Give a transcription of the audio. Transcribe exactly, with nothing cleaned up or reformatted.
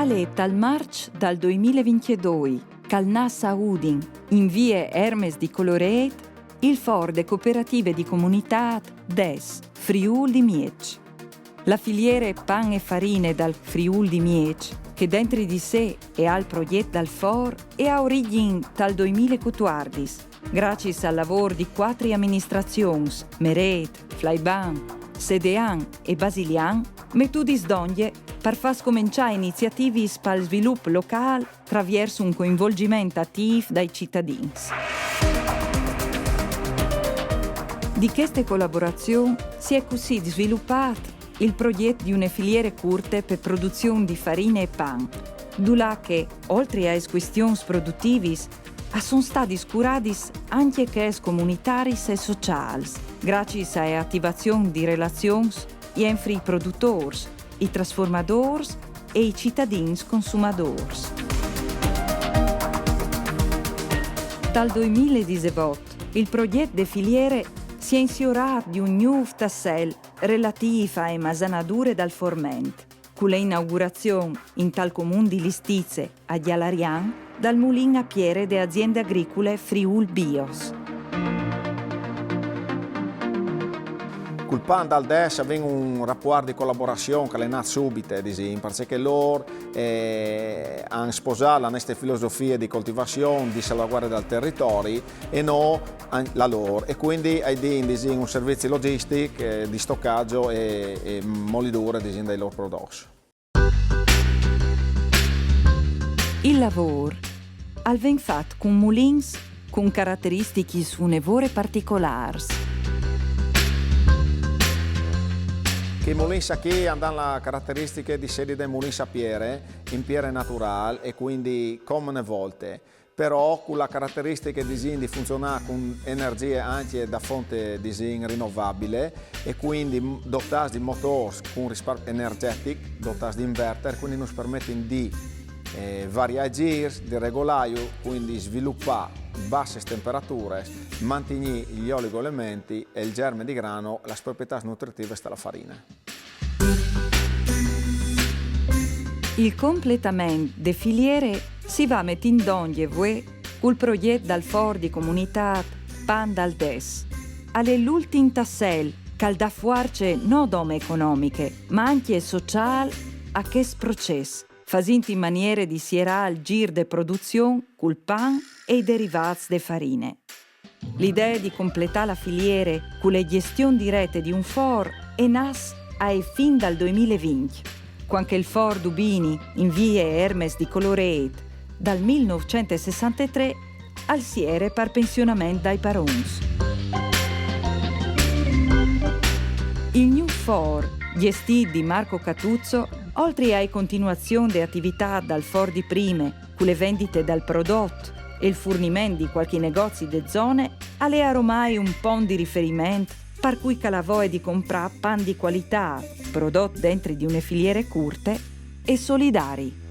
Al è tal març dal doimil e vincjedoi ch'al nas a Udin, in vie Ermes di Colorêt, il for de cooperative di comunitât DES, Friûl di Mieç. La filiere pan e farine dal Friûl di Mieç, che dentri di sè e à il progjet dal for, e à origjin tal doimil e cutuardis, graciis al lavôr di cuatri aministrazions, Merêt, Flaiban, Sedean e Basilian, metudis dongje par fâ scomençâ iniziativis pal svilup locâl traviers un coinvolgiment atîf dai citadins. Di cheste colaborazion si è cussì svilupât il progjet di une filiere curte pe produzion di farine e pan, dulà che, oltri aes cuestions produtivis, a son stadis curadis ancje chês comunitariis e sociâls, graciis ae ativazion di relazions jenfri i produtôrs, i trasformadôrs e i citadins consumadôrs. Dal doimil e disevot, il progjet de filiere si è insiorât di un gnûf tassel relatîf ae masanadure dal forment, cu la inaugurazion intal comun di Listize, a Gjalarian, dal mulin a piere de aziende agricule Friûl Bios. Cul pan dal DES o vin un rapuart di colaborazion ch'al è nât subite, disìn, parcè che lôr eh, a àn sposât la nestre filosofie di coltivazion, di salvaguardie dal teritori e nô la lôr. E cuindi a i din, disìn, un servizi logistic eh, di stocaggio e, e molidure, disìn, dai lôr prodots. Il lavôr al ven fat cun mulins cun carateristichis une vore particolârs. Chei mulins achì a àn la carateristiche di sedi dai mulins a piere, in piere naturâl e cuindi come une volte. Però cu la carateristiche, disìn, di funzionâ cun energjie ancje da fonte, disìn, rinovabile e cuindi dotâts di motôrs cun risparmi energjetic, dotâts di inverter, cuindi nus permetin di eh, variâ i zîrs, di regolâju, cuindi svilupâ bassis temperatures, mantignî i oligoelementi e il germe di grano, las proprietâts nutritives te la farine. Il completament de filiere si va metint dongje vuê cul progjet dal for di comunitât Pan dal DES. Al è l'ultin tassel ch'al dà fuarce no dome economiche, ma ancje sociâl a chest procès, fasint in maniere di sierâ il zîr de produzion cul pan e i derivâts de farine. L'idee di completâ la filiere cu la gjestion direte di un for e nas ae fin dal doimil e vincj, cuant che il for Dubini, in vie Ermes di Colorêt, dal mil nûfcent e sessantetrê, al siere par pensionament dai parons. Il gnûf for, gjestît di Marco Catuzzo, oltri ae continuazion de ativitât dal for di prime, cu le vendite dal prodot e il furniment di cualchi negozi de zone, al è aromai un pont di riferiment par cui ch'al à voie di comprâ pan di cualitât, prodot dentri di une filiere curte e solidari.